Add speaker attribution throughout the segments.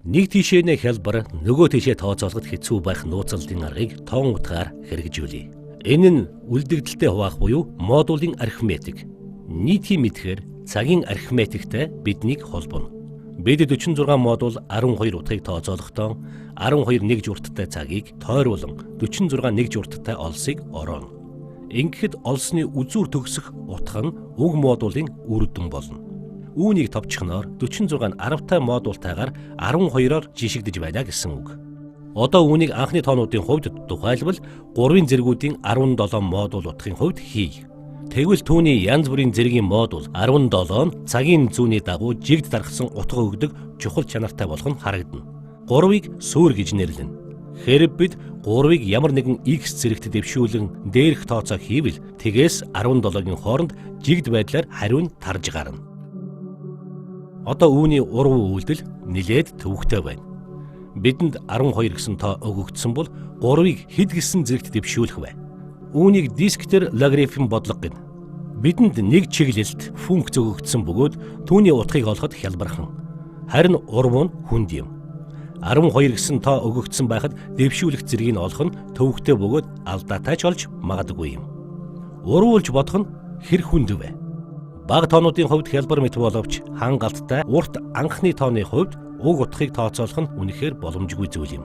Speaker 1: Нэг тийшээ нь хялбар, нөгөө тийшээ тооцоолоход хэцүү байх нууцлалын аргыг тоон утгаар хэрэгжүүлье. Энэ нь үлдэгдэлтэй хуваах буюу модулийн арифметик. Нийтийн мэдэхээр цагийн арифметиктэй биднийг холбоно. Бид 46 модуль 12 утгыг тооцоолохдоо 12 нэгж урттай цагийг тойруулан 46 нэгж урттай олсыг орооно. Ингэхэд олсны үзүүр төгсөх утга нь уг модулийн үр дүн болно. Үүнийг товчхоноор 46 нь 10-тай модултайгаар 12-оор жишигдэж байна гэсэн үг. Одоо үүнийг анхны тоонуудын хувьд, тухайлбал 3-ын зэргүүдийн 17 модуль утгын хувьд хий. Тэгвэл түүний янз бүрийн зэргийн модуль 17 нь цагийн зүүнний дагуу жигд даргасан утга өгдөг чухал чанартай болох нь харагдана. 3-ыг суурь гэж нэрлэнэ. Хэрэв бид 3-ыг ямар нэгэн x зэрэгт дэвшүүлэн дээрх тооцоо хийвэл тэгээс 17-гийн хооронд жигд байдлаар хариу нь тарж гарна. Одоо үүний урвуу үйлдэл нэлээд төвөгтэй байна. Бидэнд 12 гэсэн тоо өгөгдсөн бол 3-ыг хэд гэсэн зэрэгт дэвшүүлэх вэ? Үүнийг дискэтээр логарифм бодлого гэнэ. Бидэнд нэг чиглэлт функц өгөгдсөн бөгөөд түүний утгыг олоход хялбархан. Харин урвуу нь хүнд юм. 12 гэсэн тоо өгөгдсөн байхад дэвшүүлэх зэргийг олох нь төвөгтэй бөгөөд алдаатай ч болж магадгүй юм. Урвуулж бодох нь хэр хүнд вэ? Бага тоонуудын хувьд хялбар мэт боловч хангалттай урт анхны тооны хувьд уг утгыг тооцоолох нь үнэхээр боломжгүй зүйл юм.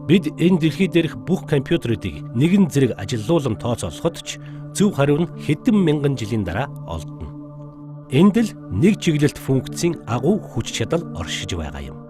Speaker 1: Бид энэ дэлхий дээрх бүх компьютеруудыг нэгэн зэрэг ажилуулан тооцоолоход ч зөв хариу нь хэдэн мянган жилийн дараа олдоно. Энд л нэг чиглэлт функцийн агуу хүч чадал оршиж байгаа юм.